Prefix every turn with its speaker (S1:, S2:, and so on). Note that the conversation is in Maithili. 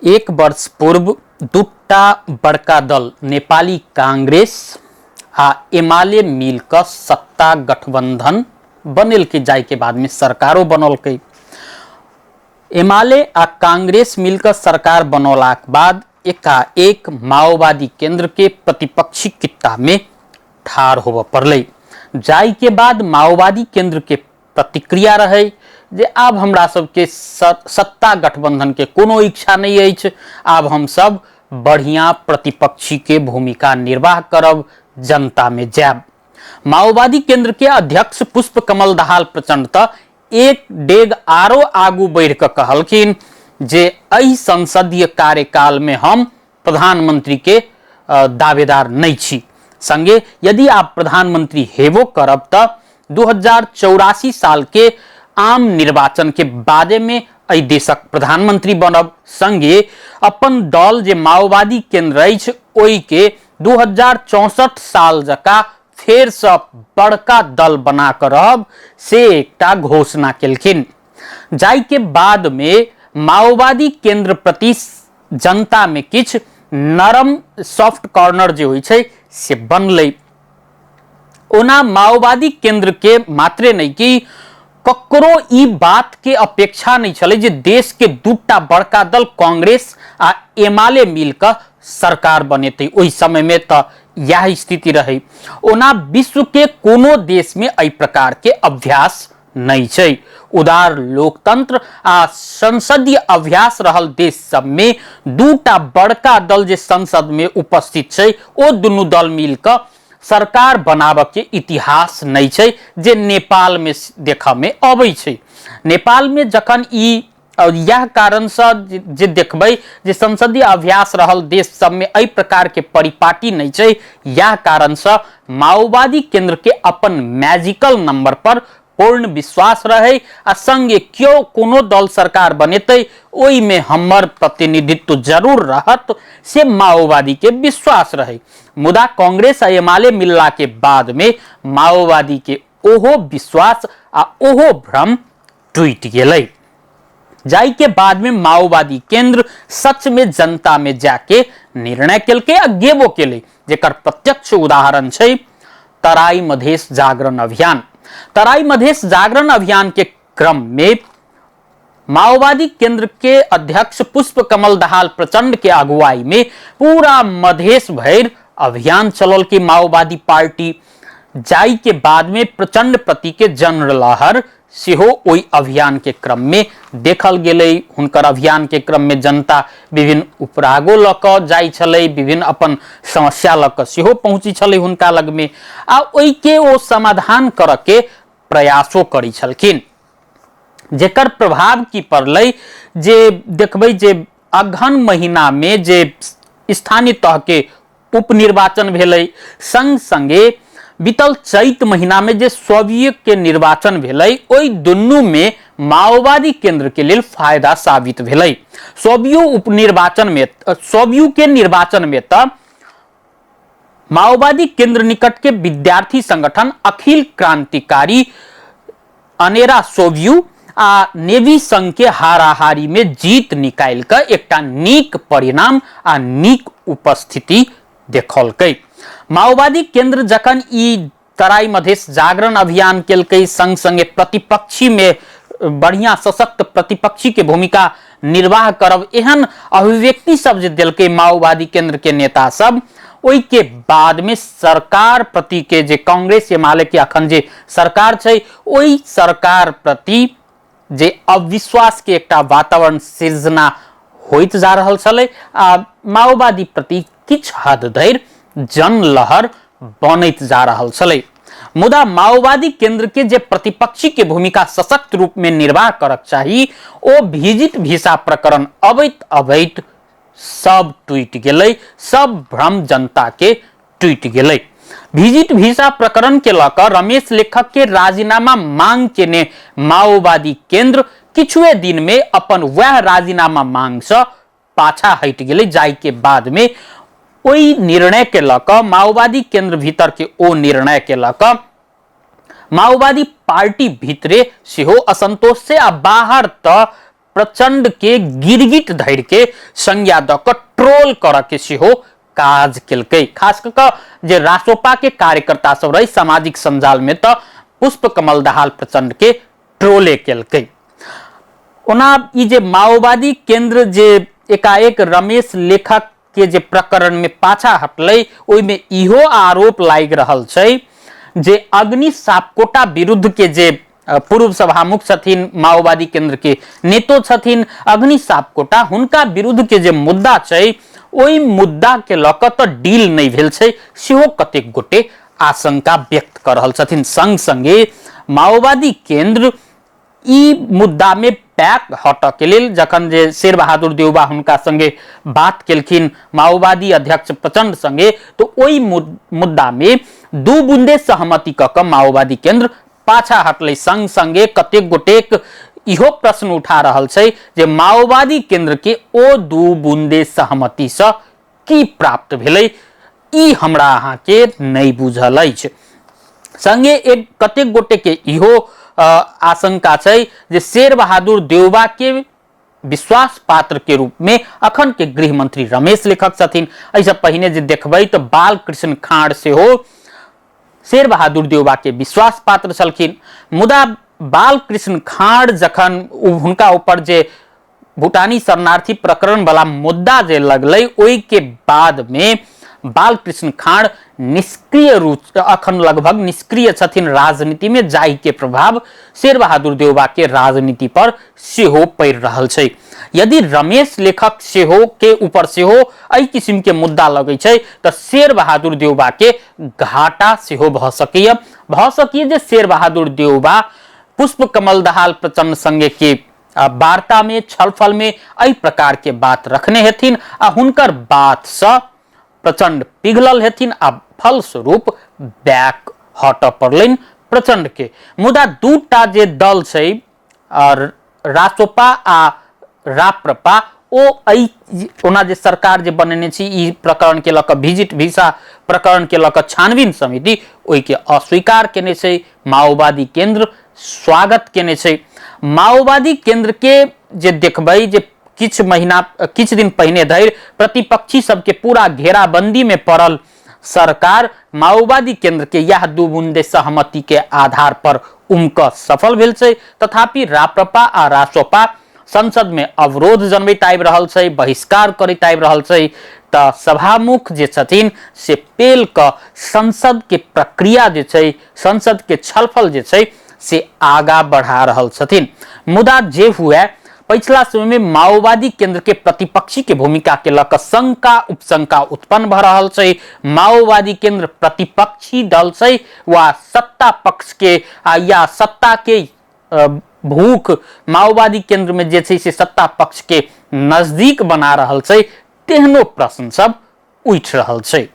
S1: एक वर्ष पूर्व दूटा बड़का दल नेपाली कांग्रेस आ एमाले मिलकर सत्ता गठबंधन बनेलकै, जाहिके बादमे सरकारो बनौलकै। एमाले आ कांग्रेस मिलकर सरकार बनौलाक बाद एकाएक माओवादी केंद्र के प्रतिपक्षी कित्ता में ठाढ़ होबऽ पड़लै, जाहिके बाद माओवादी केंद्र के प्रतिक्रिया रहै जे आब हमरा सबके सत्ता गठबंधन के कोनो इच्छा नहि अछि, आब हमसब बढ़िया प्रतिपक्षी के भूमिका निर्वाह करब, जनता में जायब। माओवादी केंद्र के अध्यक्ष पुष्प कमल दाहाल प्रचंड तऽ एक डेग आरो आगू बढ़ि कऽ कहलखिन जे एहि संसदीय कार्यकाल में हम प्रधानमंत्री के दावेदार नहीं छी, संगे यदि आप प्रधानमंत्री हेबो करब तऽ 2084 साल के आम निर्वाचन के बादे में एहि देशक प्रधानमंत्री बनब, संगे अपन दल जे माओवादी केंद्र अछि ओहि के 2064 साल जकाँ फेरसँ बड़का दल बना कऽ रहब, से एकटा घोषणा केलखिन। जाहिके बाद में माओवादी केंद्र प्रति जनता में किछु नरम सॉफ्ट कॉर्नर जे होइ छै से बनलै। ओना माओवादी केंद्र के मात्रे नहीं कि ककरो ई बात के अपेक्षा नहीं छलै जे देश के दूटा बड़का दल कांग्रेस आ एमाले मिलकर सरकार बनेतै। ओहि समय में तऽ यह स्थिति रहे। ओना विश्व के कोनो देश में एहि प्रकार के अभ्यास नहीं छै। उदार लोकतंत्र आ संसदीय अभ्यास रहल देश सब में दूटा बड़का दल जे संसद में उपस्थित छै ओ दुनू दल मिलकर सरकार बनाबऽ के इतिहास नहीं छै जे नेपाल में देखऽ में अबै छै। नेपाल में जखन ई और यह कारणसँ जे देखबै जे संसदीय अभ्यास रहल देश सबमे एहि प्रकार के परिपाटी नहीं छै, यह कारणसँ माओवादी केंद्र के अपन मैजिकल नंबर पर पूर्ण विश्वास रहे आ संगे क्यों कोनो दल सरकार बनेतै ओहिमे हमर प्रतिनिधित्व जरूर रहत, से माओवादी के विश्वास रहे। मुदा कांग्रेस आ एमाले मिलला के बाद में माओवादी के ओहो विश्वास आ ओहो भ्रम टूटि गेलै, जाहि के बाद में माओवादी केंद्र सच में जनता में जाके निर्णय केलकै आ गेबो केलै, जेकर प्रत्यक्ष उदाहरण छै तराई मधेश जागरण अभियान। तराई मधेश जागरण अभियान के क्रम में माओवादी केंद्र के अध्यक्ष पुष्प कमल दाहाल प्रचंड के अगुवाई में पूरा मधेश भरि अभियान चलल की माओवादी पार्टी, जाहि के बाद में प्रचंड प्रति के जनलहर सेहो ओहि अभियान के क्रम में देखल गेलै। हुनकर अभियान के क्रम में जनता विभिन्न उपरागो लऽ कऽ जाइ छलै, विभिन्न अपन समस्या लऽ कऽ सेहो पहुँची छलै हुनका लग में आ ओहिके ओ समाधान करऽ के प्रयासो करै छलखिन, जेकर प्रभाव की पड़लै जे देखबै जे अगहन महीना में जे स्थानीय तह के उपनिर्वाचन भेलै, संग संगे बीतल चैत महीना में जे सोवियत के निर्वाचन भेलै ओहि दुनू में माओवादी केंद्र के लेल फायदा साबित भेलै। सोवियत उपनिर्वाचन में, सोवियत के निर्वाचन में तऽ माओवादी केंद्र निकट के विद्यार्थी संगठन अखिल क्रांतिकारी अनेरा सोवियू आ नेवी संघ के हाराहारी में जीत निकालि कऽ एकटा नीक परिणाम आ नीक उपस्थिति देखौलकै। माओवादी केंद्र जखन ई तराई मधेश जागरण अभियान केलकै, संग संगे प्रतिपक्षी में बढ़िया सशक्त प्रतिपक्षी के भूमिका निर्वाह करब एहन अभिव्यक्ति सब जे देलकै माओवादी केंद्र के नेता सब, ओहि के बाद में सरकार प्रति के जे कांग्रेस एमाले के अखन जे सरकार छै ओहि सरकार प्रति जे अविश्वास के एकटा वातावरण सृजना होइत जा रहल छलै आ माओवादी प्रति किछु हद धरि जनलहर बनैत जा रहल छलै। मुदा माओवादी केंद्र के जे प्रतिपक्षी के भूमिका सशक्त रूप में निर्वाह करक चाही ओ भिजिट भिसा प्रकरण अबैत अबैत सब टूटि गेलै, सब भ्रम जनता के टूटि गेलै। भिजिट भिसा प्रकरण के लऽ कऽ रमेश लेखक के राजीनामा मांग केने माओवादी केंद्र किछुए दिन में अपन वएह राजीनामा मांग से पाछा हटि गेलै, जाहि के बाद में ओहि निर्णय के लऽ कऽ माओवादी केंद्र भीतर के ओ निर्णय के लऽ कऽ माओवादी पार्टी भीतरे सेहो असंतोष से आ बाहर तऽ प्रचंड के गिरगिट धरि के संज्ञा दऽ कऽ ट्रोल करऽ के सेहो काज केलकै। खास कऽ कऽ जे रासोपा के कार्यकर्ता सब रहे सामाजिक संजाल में तऽ पुष्प कमल दाहाल प्रचंड के ट्रोले केलकै। ओना ई जे माओवादी केंद्र जे एकाएक रमेश लेखक के जे प्रकरण में पाछा हटलै ओहिमे इहो आरोप लागि रहल छै जे अग्नि सापकोटा विरुद्ध के जे पूर्व सभामुख छथिन, माओवादी केंद्र के नेतो छथिन अग्नि सापकोटा, हुनका विरुद्ध के जे मुद्दा छै ओहि मुद्दा के लऽ कऽ तऽ डील नहि भेल छै, सेहो कतेक गोटे आशंका व्यक्त कऽ रहल छथिन। संग संगे माओवादी केंद्र ई मुद्दा में बैक हटऽ के लेल जखन जे शेर बहादुर देउबा हुनका संगे बात केलखिन माओवादी अध्यक्ष प्रचंड संगे, तो ओहि मुद्दा में दू बूंदे सहमति कऽ कऽ माओवादी केंद्र पाछा हटलै। संग संगे कतेक गोटेक इहो प्रश्न उठा रहल छै जे माओवादी केंद्र के ओ दू बूंदे सहमति सँ की प्राप्त भेलै, ई हमरा अहाँके नहि बुझल अछि। संगे एक कतेक गोटे के इहो आशंका छै जे शेर बहादुर देउबा के विश्वास पात्र के रूप में अखन के गृह मंत्री रमेश लेखक छथिन। एहिसँ पहिने जे देखबै तऽ बालकृष्ण खाँड़ सेहो शेर बहादुर देउबा के विश्वास पात्र छलखिन, मुदा बालकृष्ण खाँड़ जखन हुनका ऊपर जे भूटानी शरणार्थी प्रकरण वाला मुद्दा जे लगलै ओहि के बाद में बालकृष्ण खाँड़ निष्क्रिय रूप अखन लगभग निष्क्रिय छथिन राजनीति में, जाहि के प्रभाव शेर बहादुर देउबा के राजनीति पर सेहो पड़ि रहल छै। यदि रमेश लेखक सेहो के ऊपर सेहो एहि किस्म के मुद्दा लगै छै तऽ शेर बहादुर देउबा के घाटा सेहो भऽ सकैए। भऽ सकैए जे शेर बहादुर देउबा पुष्प कमल दाहाल प्रचंड संगे के वार्ता में छलफल में एहि प्रकार के बात रखने हेथिन आ हुनकर बात से प्रचंड पिघलल हेथिन आ फलस्वरूप बैक हटऽ पड़लनि प्रचंड के। मुदा दूटा जे दल छै और रासोपा आ राप्रपा, ओ एहि ओना जे सरकार जे बनेने छी ई प्रकरण के लऽ कऽ विजिट वीसा प्रकरण के लऽ कऽ छानबीन समिति ओहिके अस्वीकार केने छै, माओवादी केंद्र स्वागत केने छै। माओवादी केंद्र के जे देखबै जे किछु महीना किछु दिन पहिने धरि प्रतिपक्षी सबके पूरा घेराबंदी में पड़ल सरकार माओवादी केंद्र के यह दू बूंदे सहमति के आधार पर उमक सफल भेल छै। तथापि राप्रपा आ रासोपा संसद में अवरोध जनबैत आबि रहल छै, बहिष्कार करैत आबि रहल छै, तऽ सभामुख जे छथिन से पेल कऽ संसद के प्रक्रिया जे छै, संसद के छलफल जे छै से आगा बढ़ा रहल छथिन। मुदा जे हुए पछिला समय में माओवादी केंद्र के प्रतिपक्षी के भूमिका के लऽ कऽ शंका उपशंका उत्पन्न भऽ रहल छै। माओवादी केंद्र प्रतिपक्षी दल छै वा सत्ता पक्ष के या सत्ता के भूख माओवादी केंद्र में जे छै से सत्ता पक्ष के नजदीक बना रहल छै, तेहनो प्रश्न सब उठि रहल छै।